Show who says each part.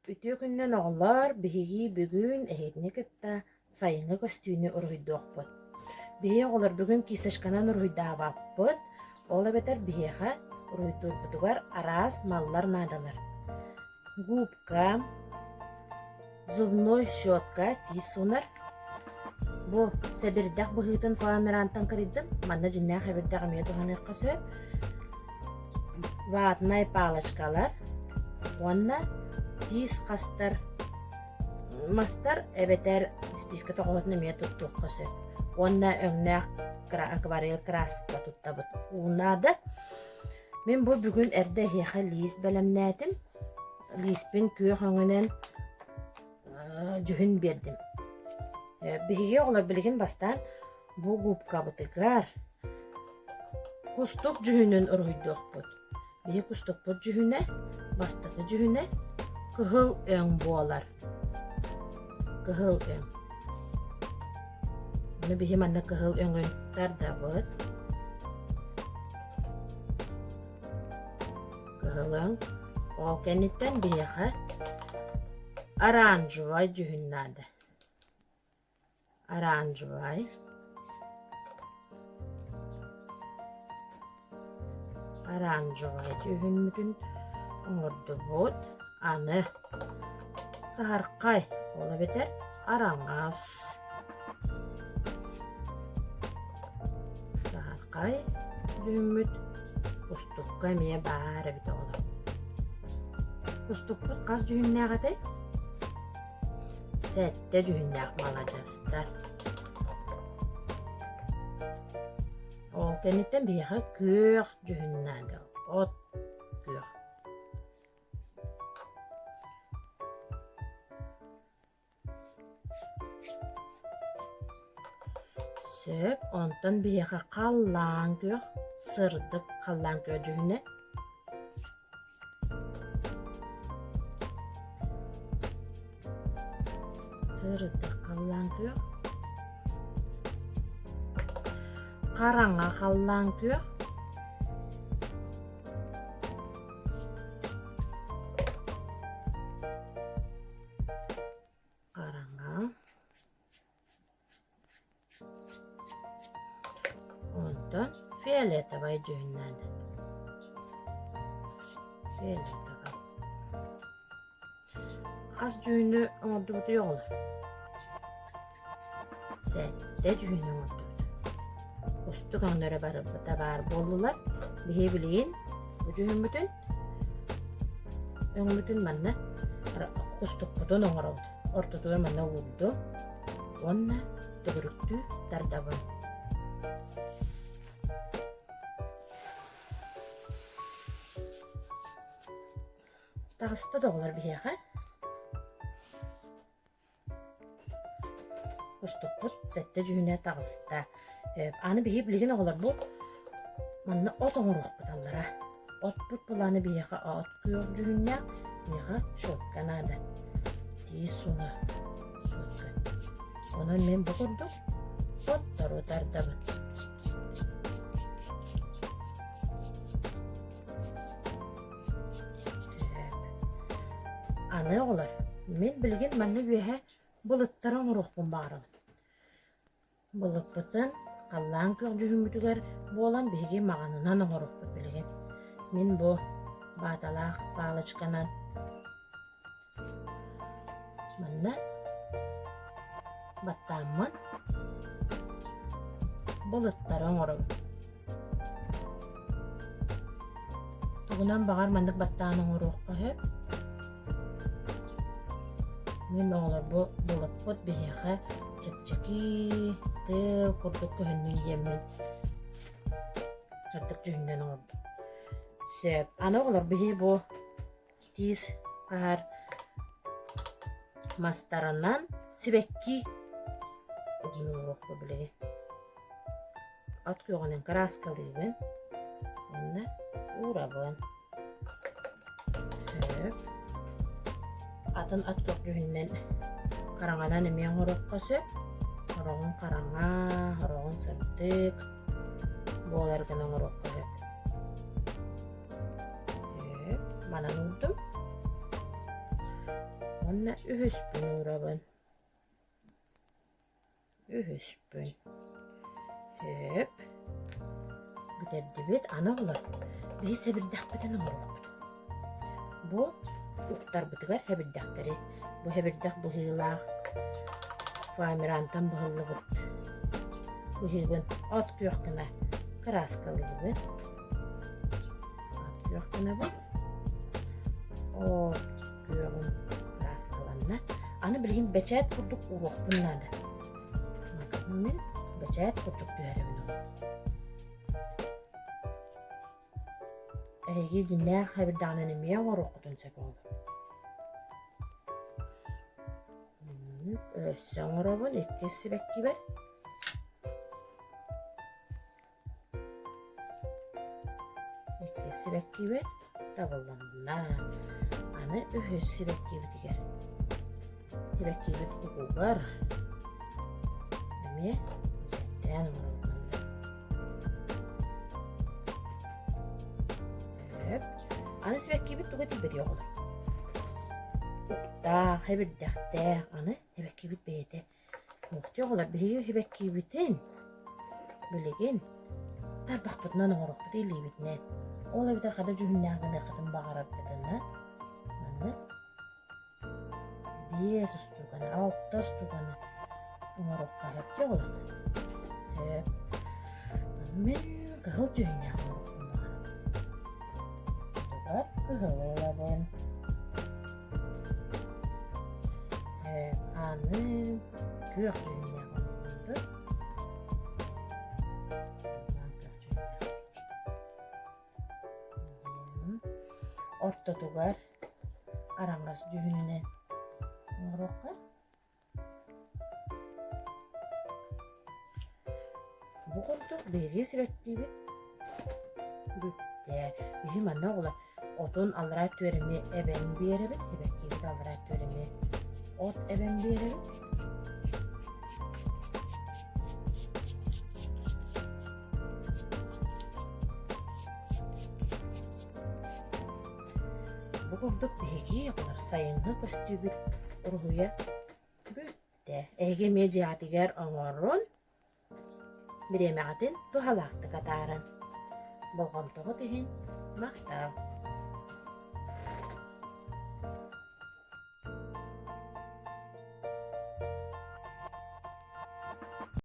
Speaker 1: Үтүө күнүнэн оҕолоор, биһиги бүгүн эһигини кытта сайыҥҥы көстүүнү уруһуйдуохпут. Биһиги оҕолор бүгүн кисточканан уруһуйдаабаппыт, ол эбэтэр биһиэхэ уруһуйдуурбутугар араас маллар наадалар. Губка, зубной щетка, тиис суунар. Бу сэбирдэх быһыытын фоамирантан кырыйдым. Манна дьиннээх сэбирдэх эмиэ туһаныахха сөп. Ватнай палочкалар уонна тиис хастар мастар эбэтэр испиискэ тоҕоһотун эмиэ туттуохха сөп. Уонна өҥнөөх акварель краска туттабыт. Уу наада. Мин бу бүгүн эрдэ эһиэхэ лиис бэлэмнээтим. Лииспин күөх өҥүнэн дьүһүн биэрдим. Биһиги оҕолор билигин бастаан бу губкабытыгар кустук дьүһүнүн уруһуйдуохпут. Биһи кустукпут дьүһүнэ, бастакы дьүһүнэ кыһыл өҥ буолар. Кыһыл өҥ. Ону биһи манна кыһыл өҥүн тардабыт. Кыһыл өҥ. Ол кэнниттэн биһиэхэ оранжевай дьүһүн наада. Оранжевай. Оранжевай дьүһүммүтүн оҥордубут. Аны саһархай, ол эбэтэр араҥас. Саһархай дьүһүммүт кустукка эмиэ баар эбит оҕолор. Кустукпут хас дьүһүннээх этэй? Сэттэ дьүһүннээх маладьыастар. Ол кэнниттэн биһиэхэ күөх дьүһүн наада, от күөх. Сөп, онтон биһиэхэ халлаан күөх, сырдык халлаан күөх дьүһүнэ. Сырдык халлаан күөх. Хараҥа халлаан күөх. Хараҥа. Онтон фиолетовай дьүһүннээн. Фиолетовай. Хас дьүһүнү оҥордубутуй оҕолор? Сэттэ дьүһүнү оҥордубут. Кустук өҥнөрө барыбыта баар буоллулар. Биһи билигин бу дьүһүммүтүн өҥмүтүн манна кустукпутун оҥоробут. Ортотугар манна уурдум уонна төгүрүктүү тардабын. Таҕыста да оҕолор биһиэхэ. Кустукпут сэттэ дьүһүнэ таҕыста. Аны биһи билигин оҕолор бу манна от оҥоруохпут аллара. Отпут былааны биһиэхэ от күөх дьүһүннээх, миэхэ щетка наада. Тиис суна щетка. Онон мин бу курдук оттору тардабын. Аны оҕолор, мин билигин манна үөһэ былыттары оҥоруохпун баҕарабын. Былыппытын халлаан күөх дьүһүммүтүгэр буолан биһиги маҕанынан оҥоруохпут билигин. Мин бу бааталаах палочканан манна баттааммын былыттары оҥоробун. Тугунан баҕар маннык баттаан оҥоруохха сөп. Мин оҕолор бу былыппыт биһиэхэ чэпчэки тыал курдук көһүннүн диэммин сырдык дьүһүннэн оҥордум. Сөп. Аны оҕолор биһи бу тиис хаһар мастарынан сибэкки угунуоруохпут билигин. От күөҕүнэн кырааскалыыбын уонна уурабын. Сөп. Атын от күөх дьүһүнүнэн хараҥанан эмиэ оҥоруохха сөп. Сороҕун хараҥа, сороҕун сырдык буолар гына оҥоруохха сөп. Манан уурдум. Уонна үһүспүн уурабын. Үһүспүн. Сөп. Бүтэрдибит. Аны оҕолор, биһи сэбирдэхпитин оҥоруохпут. Бу уктарбытыгар сэбирдэхтэри, бу сэбирдэх быһыылаах фоамирантан быһыллыбыт быһыыбын от күөх гына кырааскалыыбын. От күөх гынабын. От күөҕүм кырааскаланна. Аны билигин бэчээт курдук ууруохпун наада. Мин бэчээт курдук түһэрэбин ол. Эһиги дьиҥнээх эбирдэҕинэн эмиэ оҥоруоххутун сөп ол. Өссө оҥоробун иккис сибэккибэр. Иккис сибэккибэр табылланна. Аны үһүс сибэккибитигэр сибэккибит угугар эмиэ бэчээттээн оҥоробут Сөп. Аны сибэккибит туга тиийбэтий оҕолор? Уктаах, эбирдэхтээх, аны сибэккибит бэйэтэ Муохтуох оҕолор биһиги сибэккибитин билигин тарбахпытынан оҥоруохпут илиибитинэн. Ол эбэтэр хата дьүһүннээх гыныаххытын баҕараргытына маннык биэс устууканы, алта устууканы оҥоруохха сөп дии оҕолор. Сөп. Мин кыһыл дьүһүннээх оҥоруохпун баҕарабын. Тугар кыһылы ылабын. Аны күөх дьүһүннээх оҥорбут. Ортотугар араҥас дьүһүнүнэн оҥоруохха. Бу курдук биһиги сибэккибит бүттэ. Биһи манна оҕолор отун аллараа түөрэми эбэн биэрэбит, сибэккибит аллараа түөрэми от эбэн биэрэбит. Бу курдук биһиги оҕолор сайыҥҥы көстүүбүт уруһуйа Бүттэ. Эһиги эмиэ дьиэҕитигэр оҥорун, бириэмэҕитин туһалаахтык атааран. Болҕомтоҕут иһин махтал.